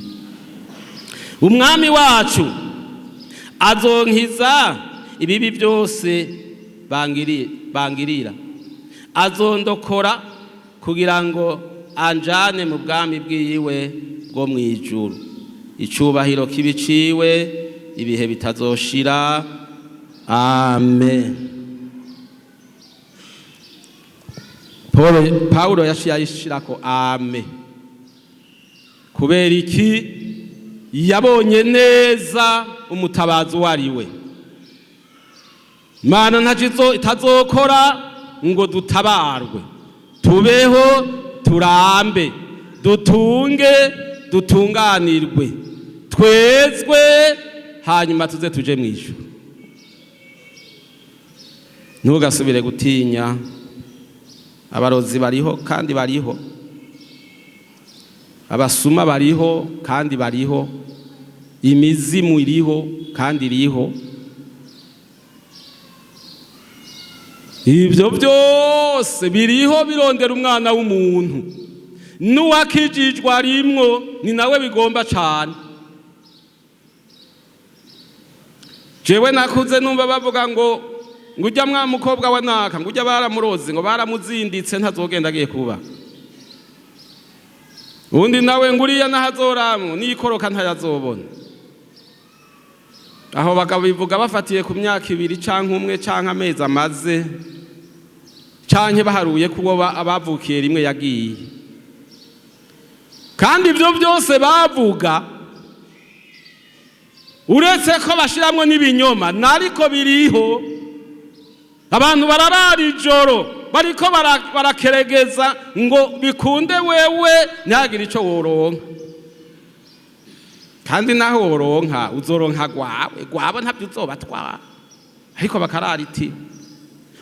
Umwami wacu azonkiza ibibi byose bangirira, azondokora kugira ngo anjane mu bwami bwiwe bwo mu ijuru. Icubahiro kibiciwe ibihe bitazoshira. Amen. Paulo yaciye ayishirako amen. Kubera iki? Yabonye neza umutabazi uwo ari we. Imana ntacyo itazokora ngo dutabarwe, tubeho, turambe, dutunge, dutunganirwe, twezwe, hanyuma tuze tuje mu ijuru. Ntugasubire gutinya abarozi, bariho kandi bariho, abasuma bariho kandi bariho, imizimu iriho kandi iriho. Ibyo byose biriho birondera umwana w'umuntu, n'uwakijijwe arimwo, ni nawe bigomba cyane. Jewe nakuze numva bavuga ngo ujya mwa mukobwa wa naka, ngo ujya baramuroze, ngo baramuzinditse, ntazogenda agiye kuba. Undi nawe ngo uriya nahazoramu nikoroka ntayazobona. Aho bakabivuga bafatiye ku myaka 2 canke 1 canke amezi amaze, canke baharuye kubo abavukiye rimwe yagiye. Kandi ibyo byose bavuga, uretse ko bashiramwo n'ibinyoma, nariko biriho. Abantu bararara ijoro bariko barakeregeza ngo bikunde wewe ntihagire ico woronka. Kandi naho woronka, uzoronka gwawe, gwabo ntabyo uzobatwara, ariko bakarara iti.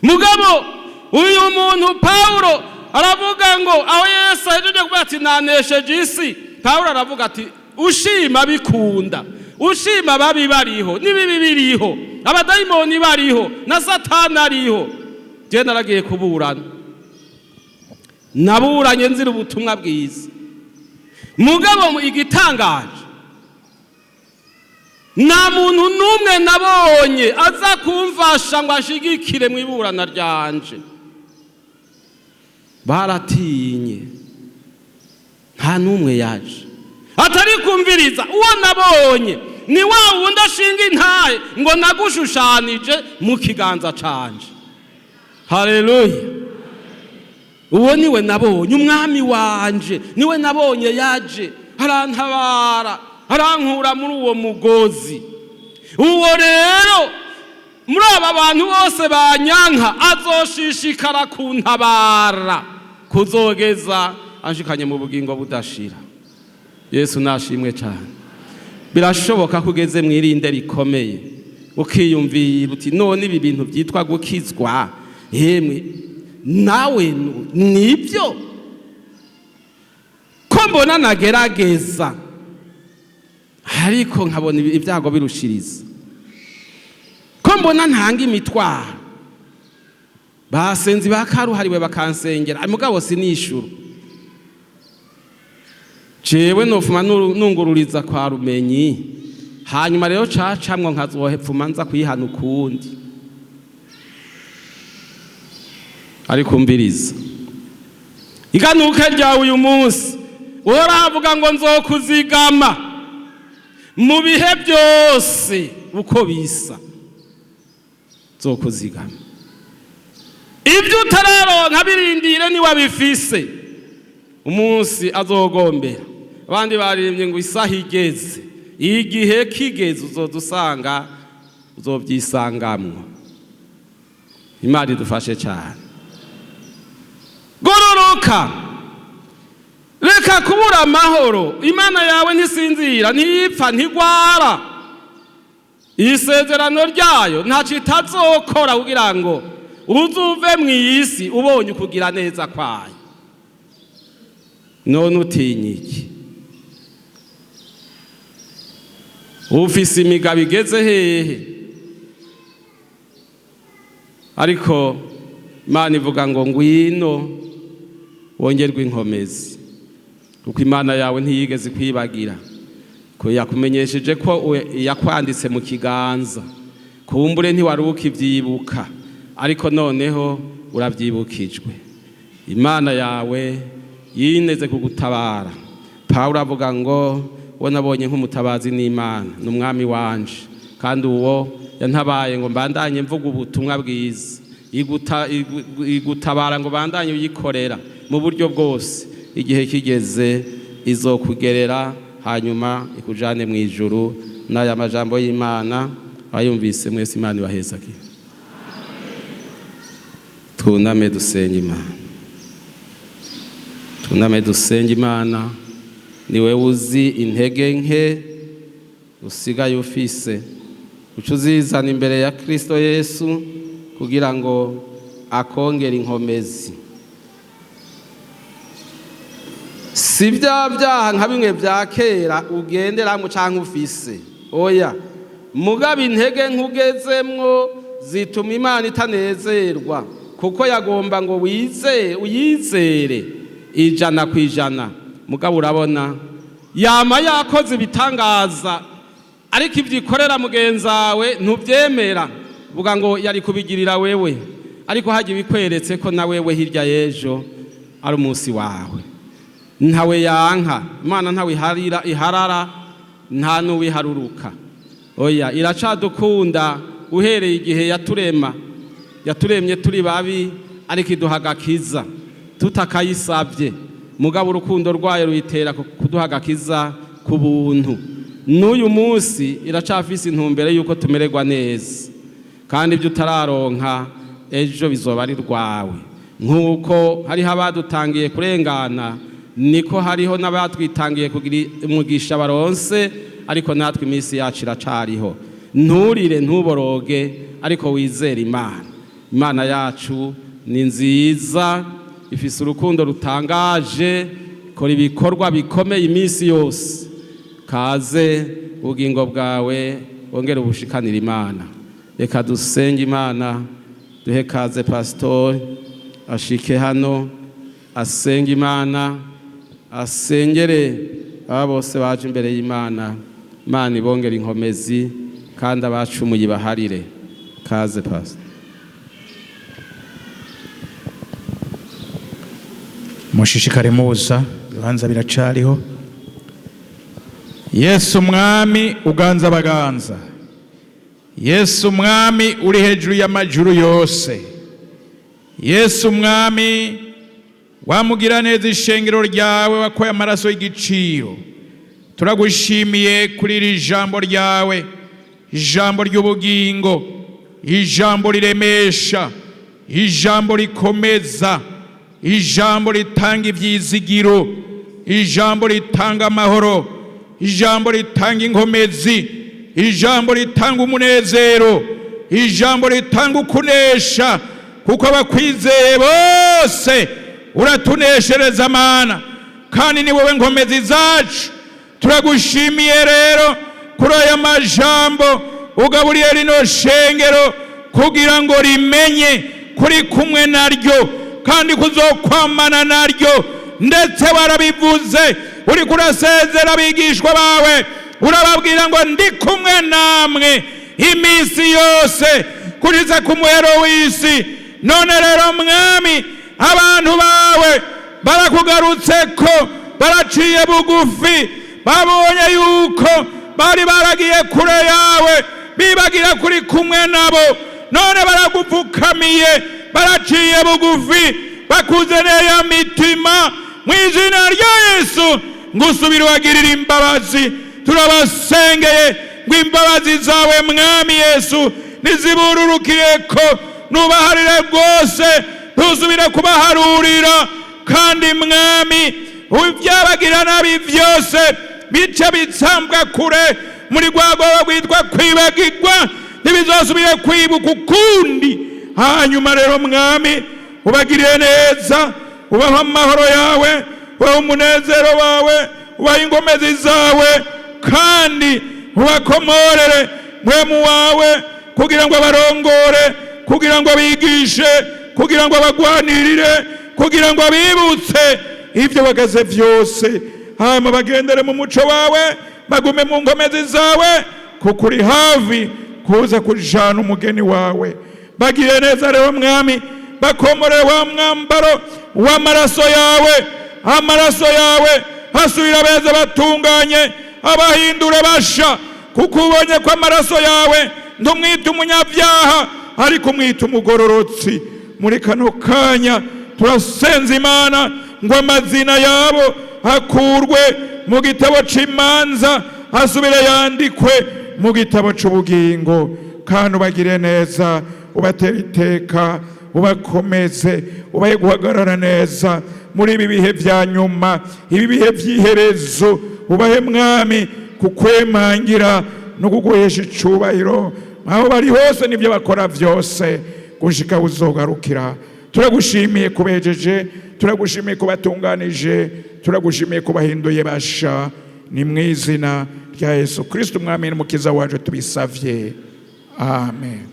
Mugabo uyu muntu Paulo aravuga ngo aho Yesu ahejeje kuvuga ati nanesheje isi, Paulo aravuga ati ushima bikunda, ushima babi bariho, n'ibibi biriho, abadayimoni bariho, na Satani ariho. Je naragiye kuburana, naburanye nzira ubutumwa bwiza. Mugabo igitangaje, nta muntu n'umwe nabonye aza kumfasha ngo ashigikire mu iburana ryanje. Baratinye, nta n'umwe yaje atari kumviriza. Uwo nabonye ni wa wundi ashinga intahe ngo nagushushanije mu kiganza canje. Haleluya. Uwo niwe nabonye, umwami wanje niwe nabonye, yaje arantabara, arankura muri uwo mugozi. Uwo rero muri aba bantu bose banyanka azoshishikara kuntabara kuzogeza anshikanye mu bugingo budashira. Yesu nashimwe cyane. Birashoboka ko ugeze mu irinde rikomeye, ukiyumvira uti: "None ibi bintu byitwa gukizwa, yemwe nawe nibyo ko mbona nagerageza, ariko nkabona ibyago birushiriza, ko mbona ntanga imitwaro, basenzi bakaruhariwe bakansengera, mugabo sinishura, jewe nofuma nungururiza kwa rumenyi, hanyuma rero cacamwo nkazohepfuma nza kwihana ukundi." Ariko umviriza iganuke ryawe uyu munsi, uravuga ngo: "Nzokuzigama mu bihe byose uko bisa, nzokuzigama." Ibyo utararonka birindire, niwabifise umunsi azogombera. Abandi baririmbye ngo isaha igeze, igihe kigeze, uzodusanga, uzobyisangamwo. Imana idufashe cyane. Gororoka, reka kubura amahoro. Imana yawe ntisinzira, ntipfa, ntigwara. Isezerano ryayo ntacyo itazokora kugira ngo uzuve mu isi ubonye ukugira neza kwayo. None utinya iki? Ufise imigabo igeze hehe? Ariko Imana ivuga ngo: "Ngwino wongerwe inkomezi, kuko Imana yawe ntiyigeze kwibagira, ko yakumenyesheje ko yakwanditse mu kiganza. Kumbure ntiwari ukibyibuka, ariko noneho urabyibukijwe. Imana yawe yineze kugutabara." Pawulo avuga ngo: "We nabonye nk'umutabazi n'Imana, ni umwami wanje, kandi uwo yantabaye ngo mbandanye mvuga ubutumwa bwiza." Igutabara ngo bandanye uyikorera mu buryo bwose. Igihe kigeze izokugerera, hanyuma ikujane mu ijuru. N'aya majambo y'Imana ayumvise mwese, Imana ibahezagire. Twuname dusenge Imana, twuname dusenge Imana. Niwe uzi intege nke usigaye ufise, uca uzizana imbere ya Kristo Yesu kugira ngo akongere inkomezi. Si bya byaha nka bimwe bya kera ugenderamo cyangwa ufise, oya, mugabo intege nk'ugezemwo zituma Imana itanezerwa, kuko yagomba ngo wizere, uyizere 100%. Mugabo urabona yama yakoze ibitangaza, ariko ibyo ikorera mugenzawe ntubyemera, vuga ngo yari kubigirira wewe. Ariko hajya ibikweretse ko na wewe hirya y'ejo ari umunsi wawe. Ntawe yanka Imana, ntawe iharira iharara, nta n'uwiharuruka, oya. Iracadukunda uhereye igihe yaturema. Yaturemye turi babi, ariko iduha agakiza tutakayisabye. Mugabo urukundo rwayo ruyitera kuduha agakiza ku buntu. N'uyu munsi iracafise intumbero y'uko tumererwa neza, kandi ibyo utararonka ejo bizoba ari rwawe. Nk'uko hariho abadutangiye kurengana, niko hariho n'abatwitangiye kugira umugisha baronse. Ariko natwe iminsi yacu iracariho. Nturire, ntuboroge, ariko wizere Imana. Imana yacu ni nziza, ifise urukundo rutangaje, ikora ibikorwa bikomeye iminsi yose. Kaze ubugingo bwawe wongere ubushikanire Imana. Reka dusenge Imana, duhe kaze pasitori ashike hano, asenge Imana, asengere aba bose baje imbere y'Imana. Imana ibongere inkomezi, kandi abacumuye baharire. Kaze, pastor. Mushishikare muza, ibibanza biracariho. Yesu umwami uganza abaganza, Yesu umwami uri hejuru y'amajuru yose, Yesu umwami Wamugira neza ishengero ryawe wakoye amaraso y'igiciro. Turagushimiye kuri iri jambo ryawe, ijambo ry'ubugingo, ijambo riremesha, ijambo rikomeza, ijambo ritanga ibyizigiro, ijambo ritanga amahoro, ijambo ritanga inkomezi, ijambo ritanga umunezero, ijambo ritanga ukunesha, kuko abakwizeye bose uratuneshereza Mana, kandi ni wowe nkomezi zacu. Turagushimiye rero kuri aya majambo ugaburiye rino shengero kugira ngo rimenye kuri kumwe naryo kandi kuzokwamana naryo. Ndetse warabivuze uri kurasezera abigishwa bawe, urababwira ngo ndi kumwe namwe iminsi yose kugeza ku muhero w'isi. None rero Mwami, abantu bawe barakugarutse ko baraciye bugufi, babonye yuko bari baragiye kure yawe, bibagira kuri kumwe nabo. None baragupfukamiye, baraciye bugufi, bakuzaneye mitima. Mu izina rya Yesu ngusubire ubagirire imbabazi. Turabasengeye ngo imbabazi zawe Mwami Yesu nizibururukire ko nubaharire rwose, ntuzubire kubaharurira. Kandi Mwami, ibyabagira nabi byose bice bitsambwa kure muri rwa rwobo rwitwa kwibagirwa, ntibizosubire kwibuka ukundi. Hanyuma rero Mwami, ubagiriye neza, ubaha amahoro yawe, ubaha umunezero wawe, ubaha ingomezi zawe, kandi ubakomorere mwemu wawe kugira ngo abarongore, kugira ngo abigishe, kugira ngo abagwanirire, kugira ngo abibutse ibyo bagaze byose. Hanyuma bagendere mu muco wawe, bagume mu ngomezi zawe, kuko uri hafi kuza kujana umugeni wawe. Bagire neza rero Mwami, bakomore wa mwambaro w'amaraso yawe, amaraso yawe asubira beza batunganye, abahindure basha, kuko ubonye ko amaraso yawe ntumwita umunyabyaha ariko umwita umugororotsi. Muri kano kanya turasenza Imana ngo amazina yabo akurwe mu gitabo c'imanza asubire yandikwe mu gitabo c'ubugingo. Kandi ubagire neza, ubatere iteka, ubakomeze, ubahe guhagarara neza muri ibi bihe vya nyuma, ibi bihe vy'iherezo. Ubahe Mwami kukwemangira no kuguhesha icubahiro aho bari hose n'ibyo bakora byose gushika uzogarukira. Turagushimiye kubejeje, turagushimiye kubatunganije, turagushimiye kubahinduye basha. Ni mu izina rya Yesu Kristo Umwami n'Umukiza wacu tubisavye, amen.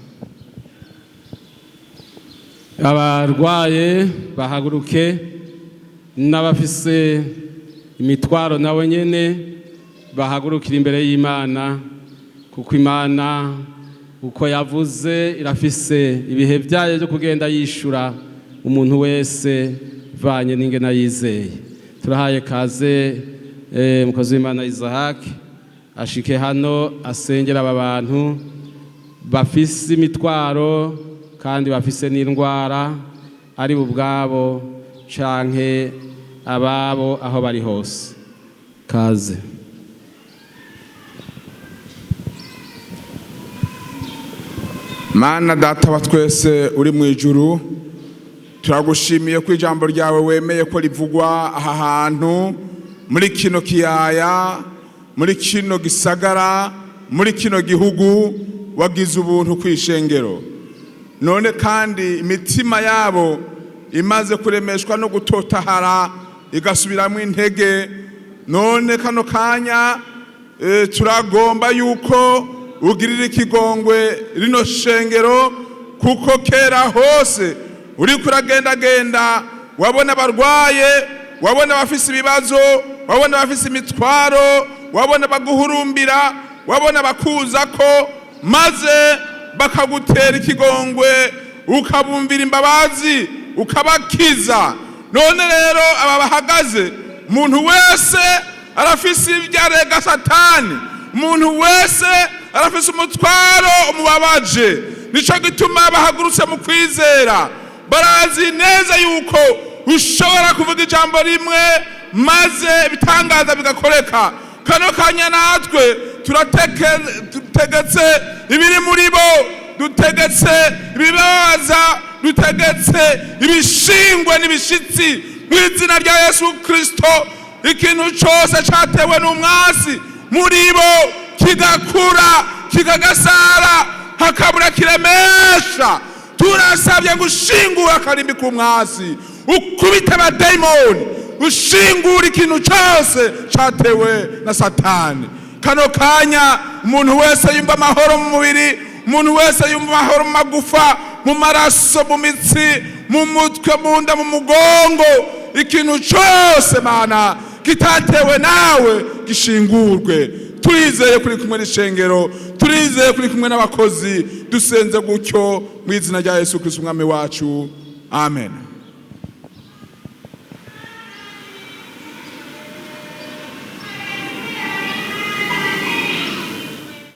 Abarwaye bahaguruke, n'abafise imitwaro nabo nyene bahagurukira imbere y'Imana, kuko Imana uko yavuze irafise ibihe byayo byo kugenda yishura umuntu wese vanye n'ingena yizeye. Turahaye kaze mukozi w'Imana Isaac ashike hano asengera aba bantu bafise imitwaro kandi bafise n'indwara, ari ubwabo canke ababo aho bari hose. Kaze. Mana Data wa twese uri mu ijuru, turagushimiye ko ijambo ryawe wemeye ko rivugwa aha hantu muri kino kiyaya, muri kino gisagara, muri kino gihugu. Wagize ubuntu kw'ishengero. None kandi imitima yabo imaze kuremeshwa no gutotahara igasubiramo intege, none kano kanya turagomba yuko ugirira ikigongwe rino shengero, kuko kera hose uriko uragendagenda wabona abarwaye, wabona abafise ibibazo, wabona abafise imitwaro, wabona abaguhurumbira, wabona abakuzako, maze bakagutera ikigongwe, ukabumvira imbabazi, ukabakiza. None rero aba bahagaze, umuntu wese arafise ibyo arega Satani, umuntu wese arafise umutwaro umubabaje. Nico gituma bahagurutse mu kwizera, barazi neza yuko Ushobora kuvuga ijambo rimwe maze ibitangaza bigakoreka. Kano kanya natwe dutegetse ibiri muri bo, dutegetse ibibaza, dutegetse ibishingwe n'ibishitsi mu izina rya Yesu Kristo. Ikintu cyose cyatewe n'umwasi muri bo kigakura, kikagasara, hakabura kiremesha, turasabye ngo ushingure akarimbi k'umwasi, ukubite abadayimoni, ushingure ikintu cyose cyatewe na Satani. Kano kanya umuntu wese yumva amahoro mu mubiri, umuntu wese yumva amahoro mu magufa, mu maraso, mu mitsi, mu mutwe, mu nda, mu mugongo, ikintu cyose, Mana, kitatewe nawe gishingurwe. Turizeye kuri kumwe n'ishengero, turizeye kuri kumwe n'abakozi. Dusenze gutyo mu izina rya Yesu Kristo, Umwami wacu, amen.